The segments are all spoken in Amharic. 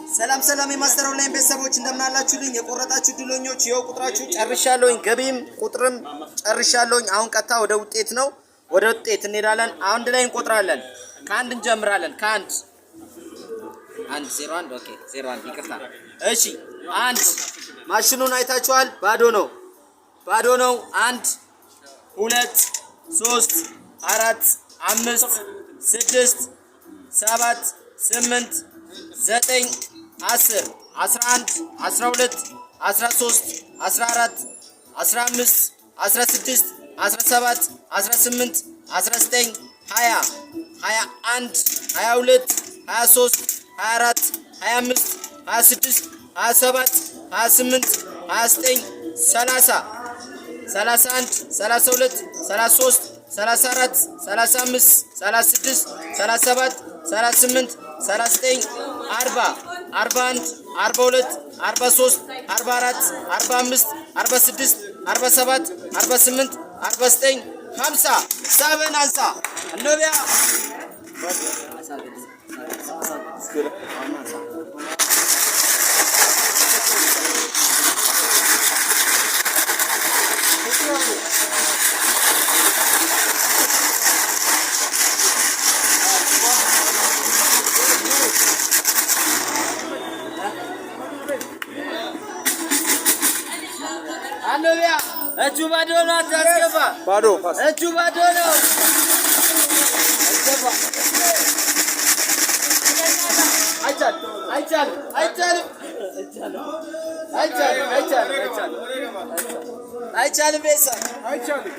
ሰላም ሰላም የማስተር ኦንላይን ቤተሰቦች እንደምናላችሁልኝ፣ የቆረጣችሁ ድለኞች ይኸው ቁጥራችሁ ጨርሻለሁኝ። ገቢም ቁጥርም ጨርሻለሁኝ። አሁን ቀጥታ ወደ ውጤት ነው፣ ወደ ውጤት እንሄዳለን። አንድ ላይ እንቆጥራለን። ከአንድ እንጀምራለን። ከአንድ አንድ ዜሮ አንድ፣ okay፣ 01፣ ይቅርታ። እሺ፣ አንድ ማሽኑን አይታችኋል። ባዶ ነው፣ ባዶ ነው። አንድ፣ ሁለት፣ ሶስት፣ አራት፣ አምስት፣ ስድስት፣ ሰባት፣ ስምንት፣ ዘጠኝ፣ 10፣ 11፣ 12፣ 13፣ 14፣ 15፣ 16፣ 17፣ 18፣ 19፣ 20፣ 21፣ 22፣ 23፣ 24፣ 25፣ 26፣ 27፣ 28፣ 29፣ 30፣ 31፣ 32፣ 33፣ 34፣ 35፣ 36፣ 37፣ 38፣ 39፣ 40፣ 41፣ 42፣ 43፣ 44፣ 45፣ 46፣ 47፣ 48፣ 49፣ 50። ሳበን አንሳ እኖቢያ። አኖቢያ እጁ ባዶ ነው። አታስገባ። ባዶ። እጁ ባዶ ነው። አስገባ። አይቻልም፣ አይቻልም፣ አይቻልም፣ አይቻልም፣ አይቻልም፣ አይቻልም፣ አይቻልም። ቤተሰብ። አይቻልም።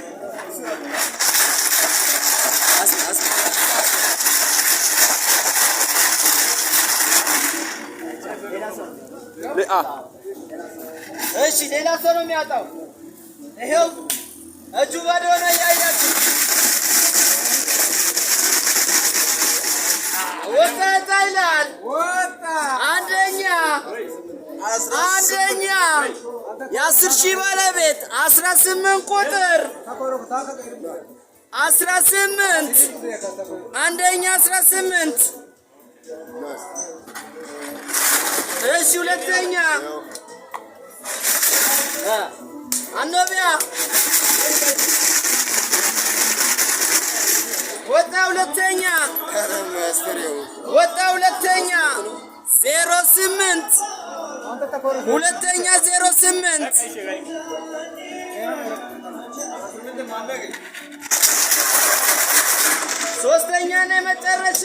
አስ አ እሺ፣ ሌላ ሰው ነው የሚያጣው። ይሄው እጁ ባዶ ነው እያያችሁ። ወጣ ይላል። ወጣ። አንደኛ፣ አንደኛ፣ የ10,000 ባለቤት 18 ቁጥር፣ 18፣ አንደኛ 18። እሺ፣ ሁለተኛ አኖቢያ ወጣ፣ ሁለተኛ ወጣ፣ ሁለተኛ 08፣ ሁለተኛ 08። ሶስተኛ ነው የመጨረሻ